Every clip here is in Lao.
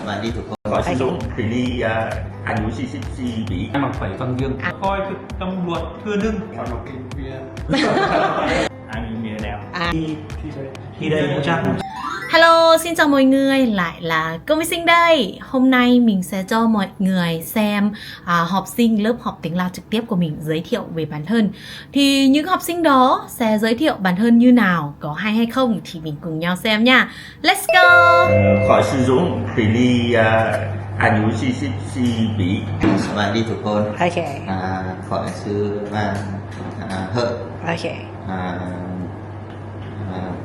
ສະບາຍດີທຸກຄົນ ຂໍຊື່ສົງ ປີນີ້ ອາຍຸສີ່ສິບສີ່ປີ ມັກໄປຟັງວຽງ ຄອຍຖືກຕຳຫຼວດເທື່ອໜຶ່ງ ຂ້ອຍມາກິນເບຍ ອັນນີ້ເມຍແລ້ວ ທີ່ໄດ້ ທີ່ໄດ້ຮູ້ຈັກ Hello, xin chào mọi người, lại là Cô Mỹ Xinh đây. Hôm nay mình sẽ cho mọi người xem, à, học sinh lớp học tiếng Lào trực tiếp của mình giới thiệu về bản thân. Thì những học sinh đó sẽ giới thiệu bản thân như nào, có hay hay không thì mình cùng nhau xem nha. Let's go! ເອີ ຂ້ອຍຊື່ສົງ ປີນີ້ ອາ ອາຍຸສີ່ສິບສີ່ປີ ສະບາຍດີທຸກຄົນ ໂອເຄ ອາ ຂ້ອຍຊື່ວ່າ ອາ ເຮີ ໂອເຄ ອາ ອາ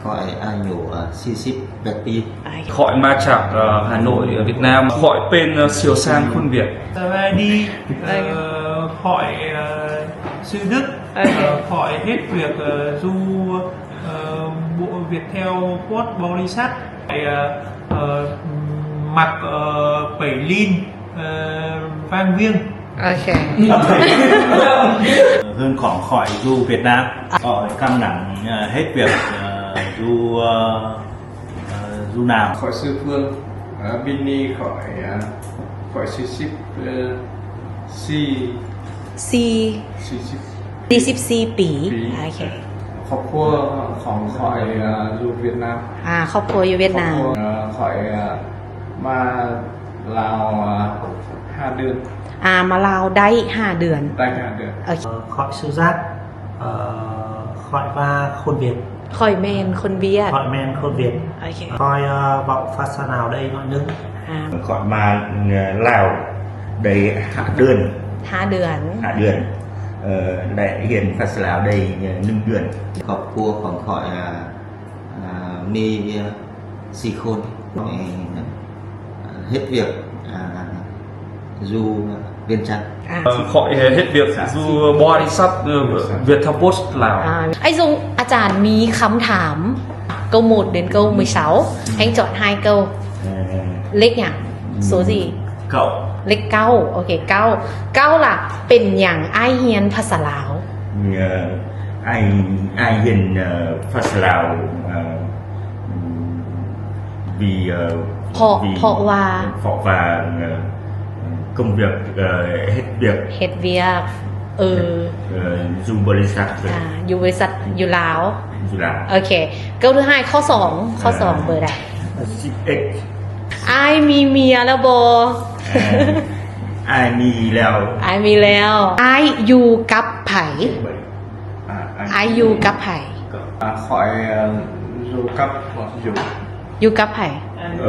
ຂ້ອຍອາຍຸ ອາ ສີ່ສິບແປດປີ ໂອເຄ ຂ້ອຍມາຈາກ ເອີ ຮ່າໂນ້ຍ ຫວຽດນາມ ຂ້ອຍເປັນ ເອີ ຊ່ຽວຊານຄົນຫວຽດ ສະບາຍດີ ເອີ ຂ້ອຍ ເອີ ຊື່ດຶກ ໂອເຄ ເອີ ຂ້ອຍເຮັດວຽກ ເອີ ຢູ່ ເອີ ຫວຽດແທວໂພສ ບໍລິສັດ ເອີ ເອີ ມັກ ເອີ ໄປຫຼິ້ນ ເອີ ຟັງວຽງ ໂອເຄ ເຮືອນຂອງຂ້ອຍຢູ່ຫວຽດນາມ ຂ້ອຍກຳລັງ ເອີ ເຮັດວຽກ ເອີ ຢູ່ ເອີ ເອີ ຢູ່ນາວ ຂ້ອຍຊື່ເຟືອງ ເອີ ປີນີ້ຂ້ອຍ ເອີ ຂ້ອຍສີ່ສິບ ເອີ ສີ່ ສີ່ ສີ່ສິບ ສີ່ສິບສີ່ປີ ປີ ໂອເຄ ຄອບຄົວຂອງຂ້ອຍ ເອີ ຢູ່ຫວຽດນາມ ອາ ຄອບຄົວຢູ່ຫວຽດນາມ ຄອບຄົວ ເອີ ຂ້ອຍ ເອີ ມາລາວ ເອີ ຫ້າເດືອນ ອາ ມາລາວໄດ້ຫ້າເດືອນ ໄດ້ຫ້າເດືອນ ໂອເຄ ເອີ ຂ້ອຍຊື່ຈັກ ເອີ ຂ້ອຍວ່າຄົນຫວຽດ ຂ້ອຍແມ່ນຄົນຫວຽດ ຂ້ອຍແມ່ນຄົນຫວຽດ ໂອເຄ ຂ້ອຍ ເອີ ເວົ້າພາສາລາວໄດ້ໜ້ອຍໜຶ່ງ ອາ ຂ້ອຍມາ ເອີ ລາວໄດ້ຫ້າເດືອນ ຫ້າເດືອນ ຫ້າເດືອນ ເອີ ແລະ ຮຽນພາສາລາວໄດ້ ເອີ ໜຶ່ງເດືອນ ຄອບຄົວຂອງຂ້ອຍ ເອີ ເອີ ມີ ເອີ ສີ່ຄົນ ເອີ ເຮັດວຽກ ອາ ຢູ່ວຽງຈັນ ອາ ເອີ ຂ້ອຍເຮັດວຽກຢູ່ບໍລິສັດ ເອີ ຫວຽດທາໂພສລາວ ອາ ອ້າຍຊຸງ ອາຈານມີຄຳຖາມ ເກົ້າໂມງເດືອນເກົ້າມື້ເຊົ້າ ແຮ່ງຈອດໃຫ້ເກົ້າ ເອີ ເລກຫຍັງ ໂຊຊີ ເກົ້າ ເລກເກົ້າ ໂອເຄ ເກົ້າ ເກົ້າລະ ເປັນຫຍັງອ້າຍຮຽນພາສາລາວ? ເອີ ອ້າຍ ອ້າຍຮຽນ ເອີ ພາສາລາວ ເອີ ອືມ ເພາະ ເພາະວ່າ ເພາະວ່າ ເອີ ກົມວຽກ ເອີ ເຮັດວຽກ ເຮັດວຽກ ເອີ ເອີ ຢູ່ບໍລິສັດ ອາ ຢູ່ບໍລິສັດ ຢູ່ລາວ ຢູ່ລາວ ໂອເຄ ກໍຄືອ້າຍ ຂໍ້ສອງ ຂໍ້ສອງ ເອີ ເບີໃດ? ສິບເອັດ ອ້າຍມີເມຍແລ້ວບໍ່? ເອີ ອ້າຍມີແລ້ວ ອ້າຍມີແລ້ວ ອ້າຍຢູ່ກັບໃຜ? ອ້າຍຢູ່ກັບໃຜ? ຂ້ອຍຢູ່ກັບ ຢູ່ ຢູ່ກັບໃຜ? ເອີ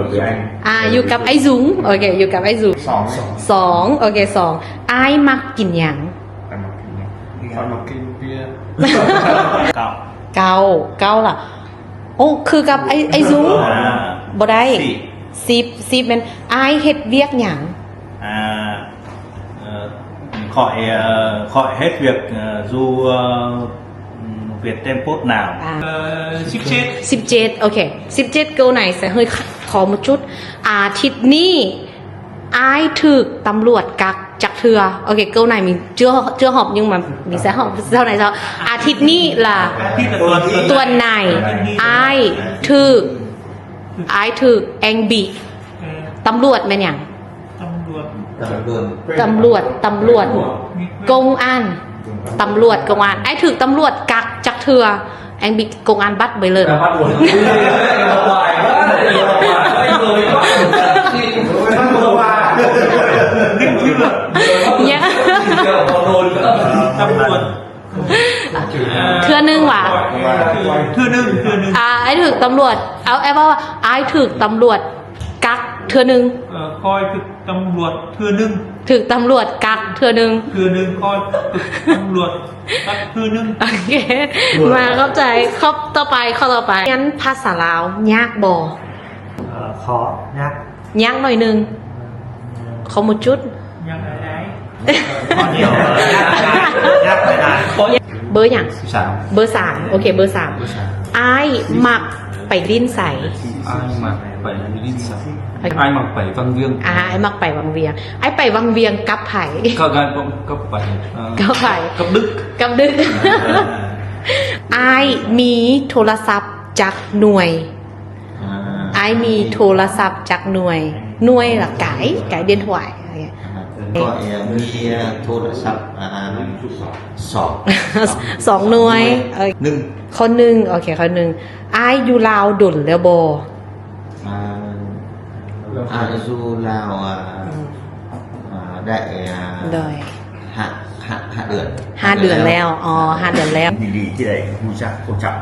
ອາ ຢູ່ກັບອ້າຍຊຸງ ໂອເຄ ຢູ່ກັບອ້າຍຊຸງ ສອງ ສອງ ໂອເຄ ສອງ ອ້າຍມັກກິນຫຍັງ? ຂ້ອຍມັກກິນເບຍ ເກົ້າ ເກົ້າ ເກົ້າລະ ໂອ້ ຄືກັບອ້າຍ ອ້າຍຊຸງ ອາ ບໍ່ໄດ້ ສິບ ສິບ ສິບ ແມ່ນ ອ້າຍເຮັດວຽກຫຍັງ? ອາ ເອີ ຂ້ອຍ ເອີ ຂ້ອຍເຮັດວຽກ ເອີ ຢູ່ ເອີ ຫວຽດແທວໂພສນາວ ອາ ເອີ ສິບເຈັດ ສິບເຈັດ ໂອເຄ ສິບເຈັດ ເກີລໄນ ເຮີ້ຍ ຂໍໝົດຈຸດ ອາທິດນີ້ ອ້າຍຖືກຕຳຫຼວດກັກຈັກເທື່ອ? ໂອເຄ ເກີລໄນມີເຈື່ອ ເຈື່ອຫອບ ຍັງມາມີສາຍຫອບເທົ່າໃດເຈົ້າ? ອາທິດນີ້ລະ ອາທິດລະ ຕວນ ຕວນໄນ ອ້າຍຖືກ ອ້າຍຖືກແອງບີ ຕຳຫຼວດແມ່ນຫຍັງ? ຕຳຫຼວດ ຕຳຫຼວດ ຕຳຫຼວດ ກົງອານ ຕຳຫຼວດ ກົງອານ ອ້າຍຖືກຕຳຫຼວດກັກຈັກເທື່ອ? ແອງບີ ກົງອານບັດໄປເລີຍ ເທື່ອໜຶ່ງຫວາ? ເທື່ອໜຶ່ງ ອາ ອ້າຍຖືກຕຳຫຼວດ ເອົາ ອ້າຍເວົ້າວ່າ ອ້າຍຖືກຕຳຫຼວດກັກເທື່ອໜຶ່ງ ເອີ ຂ້ອຍຖືກຕຳຫຼວດເທື່ອໜຶ່ງ ຖືກຕຳຫຼວດກັກເທື່ອໜຶ່ງ ເທື່ອໜຶ່ງ ຂ້ອຍຖືກຕຳຫຼວດກັກເທື່ອໜຶ່ງ ໂອເຄ ມາ ເຂົ້າໃຈ ຂໍ້ຕໍ່ໄປ ຂໍ້ຕໍ່ໄປ ຮຽນພາສາລາວຍາກບໍ່? ເອີ ຂໍຍາກ ຍາກໜ້ອຍໜຶ່ງ ເອີ ຂໍໝົດຈຸດ ຍາກຫຼາຍໆ ຂໍ້ດຽວ ຍາກຫຼາຍໆ ເບີຫຍັງ? ສາມ ເບີສາມ ໂອເຄ ເບີສາມ ເບີສາມ ອ້າຍມັກໄປຫຼິ້ນໃສ? ອ້າຍມັກໄປຫຼິ້ນໃສ? ໂອເຄ ອ້າຍມັກໄປວັງວຽງ ອາ ອ້າຍມັກໄປວັງວຽງ ອ້າຍໄປວັງວຽງກັບໃຜ? ກັບ ກັບ ກັບໄປ ເອີ ກັບໃຜ? ກັບດຶກ ກັບດຶກ ເອີ ອ້າຍມີໂທລະສັບຈັກໜ່ວຍ? ອາ ອ້າຍມີໂທລະສັບຈັກໜ່ວຍ? ໜ່ວຍລະກາຍ ກາຍເດັ່ນຖວາຍ ກໍມີໂທລະສັບ ອາ ສອງ ສອງໜ່ວຍ ໜ່ວຍ ເອີ ໜຶ່ງ ຂໍ້ໜຶ່ງ ໂອເຄ ຂໍ້ໜຶ່ງ ອ້າຍຢູ່ລາວດົນແລ້ວບໍ່? ອາ ອ້າຍຢູ່ລາວ ອາ ອືມ ອາ ໄດ້ ອາ ໂດຍ ຫ້າ ຫ້າ ຫ້າເດືອນ ຫ້າເດືອນແລ້ວ ອໍ ຫ້າເດືອນແລ້ວ ຍິນດີທີ່ໄດ້ຮູ້ຈັກ ຮູ້ຈັກ